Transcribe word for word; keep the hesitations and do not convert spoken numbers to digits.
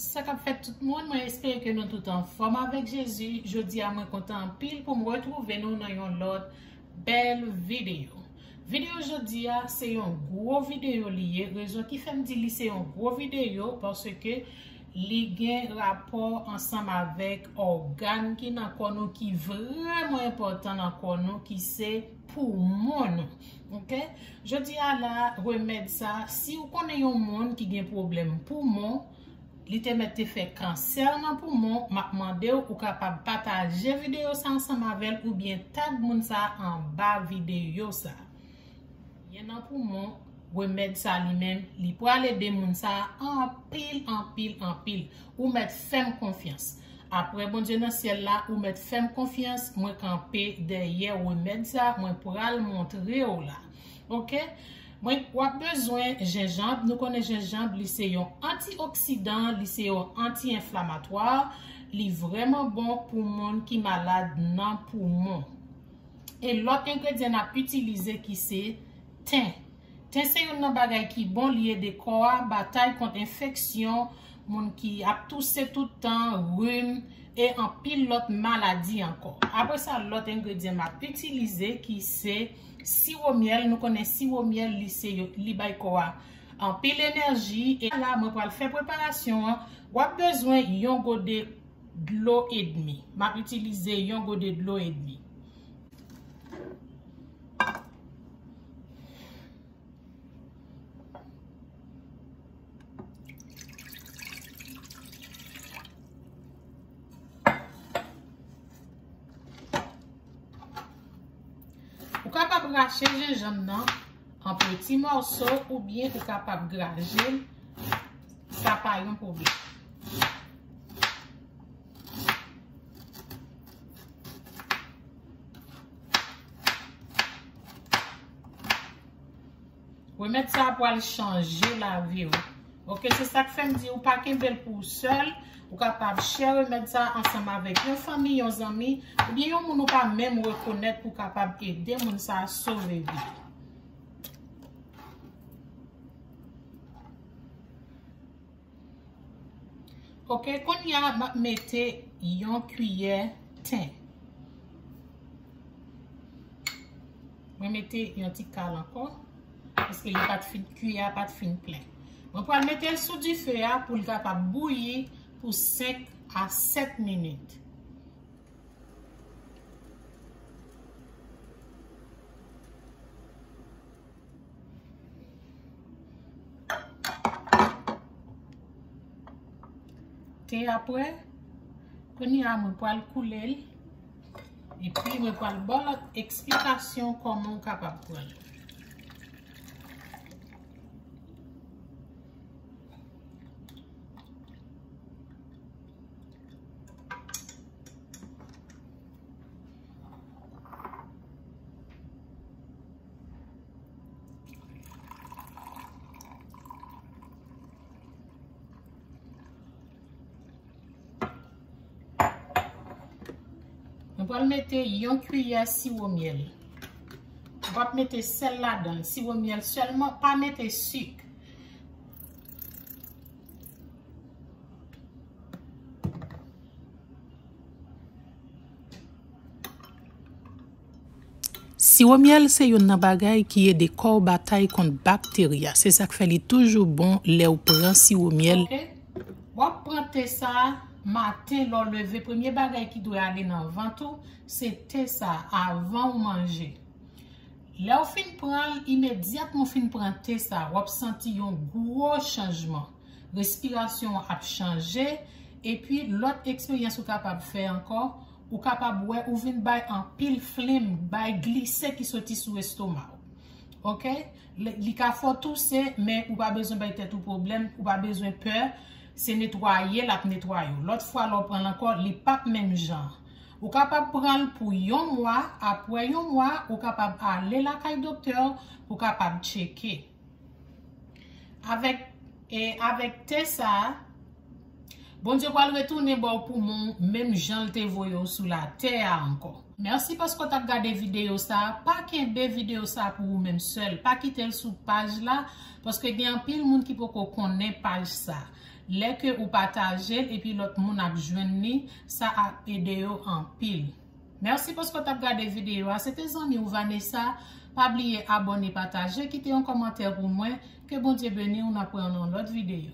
Sa k ap fèt tout moun, mwen espere ke nou tout anfòm avèk Jezi. Jodi a mwen kontan anpil pou m retwouve nou nan yon lòt bèl videyo. Videyo jodi a se yon gwo videyo li ye. Rezon ki fè m di li se yon gwo videyo, paske li gen rapò ansanm avèk ògàn ki nan kò nou ki vrèman enpòtan nan kò nou, ki se poumon nou. Oke? Jodi a la, remèd sa, si w konnen yon moun ki gen pwoblèm poumon, li te mèt te fè kansè nan poumon, m ap mande w, ou kapab pataje videyo sa ansanm avè l oubyen tag moun sa anba videyo sa. Byen nan poumon, remèd sa li menm, li pral ede moun sa anpil, anpil, anpil. Ou mèt fè m konfyans. Apre Bondye nan syèl la, ou mèt fè m konfyans, mwen kanpe dèyè remèd sa, mwen pral montre w la. Oke? Mwen, w ap bezwen jenjanm. Nou konnen jenjanm, li se yon antioksidan, li se yon anti-enflamatwa. Li vrèman bon pou moun ki malad nan poumon. E lòt engredyan n ap itilize ki se ten. Ten se youn nan bagay ki bon, li ede kò a batay kont enfeksyon, moun ki ap touse tout tan, rim, e anpil lòt maladi ankò. Apre sa, lòt engredyan m ap itilize ki se siwo myèl. Nou konnen siwo myèl, li se yo, li bay kò a anpil enèji. E la, mwen pral fè preparasyon an. W ap bezwen yon gode dlo edmi. M ap itilize yon gode dlo edmi. Ou kapab rache jenjanm nan an peti mòso oubyen ou kapab graje l, sa pa yon pwoblèm. Remèd sa a pral chanje lavi w. Oke, se sa k fè m di ou pa kenbe l pou w sèl. Ou kapab share remèd sa a ansanm avèk yon fanmi, yon zanmi, oubyen yon moun ou pa menm rekonèt pou w kapab ede moun sa a sove vi. Oke, kounye a, m ap mete yon kiyè ten. Mwen mete yon ti kal ankò, paske li pa t fin, kiyè a pa t fin plen. Mwen pral mete l sou dife a pou l kapab bouyi pou senk a sèt minit. Te a prè, kounye a mwen pral koule l, epi mwen pral ba w lòt eksplikasyon kòman w kapab pran l. Nou pral mete yon kiyè siwo myèl. Ou p ap mete sèl ladan l, siwo myèl sèlman, pa mete sik. Siwo myèl se youn nan bagay ki ede kò w batay kont bakterya. Se sa k fè li toujou bon lè w pran siwo myèl. Oke. W ap pran te sa a maten lè w leve. Premye bagay ki dwe ale nan vant ou, se te sa a avan w manje. Lè w fin pran l, imedyatman w fin pran te sa a, w ap santi yon gwo chanjman. Respirasyon w ap chanje, epi lòt eksperyans ou kapab fè ankò, ou kapab wè ou vin bay anpil flenm, bay glise ki soti sou estoma w. Oke? Li, li ka fè w touse, men ou pa bezwen bay tèt ou pwoblèm, ou pa bezwen pè. Se netwaye l ap netwaye w. Lòt fwa lè w pran l ankò, li p ap menm jan. Ou kapab pran l pou yon mwa, apre yon mwa, ou kapab ale lakay doktè w pou w kapab tcheke. Avèk, e, avèk te sa a, Bondye pral retounen ba w poumon w menm jan l te voye w sou latè a ankò. Mèsi paske w t ap gade videyo sa a. Pa kenbe videyo sa a pou ou menm sèl. Pa kite l sou paj la, paske gen anpil moun ki poko konnen paj sa a. Lè ke ou pataje l epi lòt moun ap jwenn li, sa ap ede yo anpil. Mèsi paske w t ap gade videyo a. Se te zanmi w Vanessa. Pa bliye abòne, pataje, kite yon kòmantè pou mwen. Ke Bondye beni w, n ap wè w nan yon lòt videyo.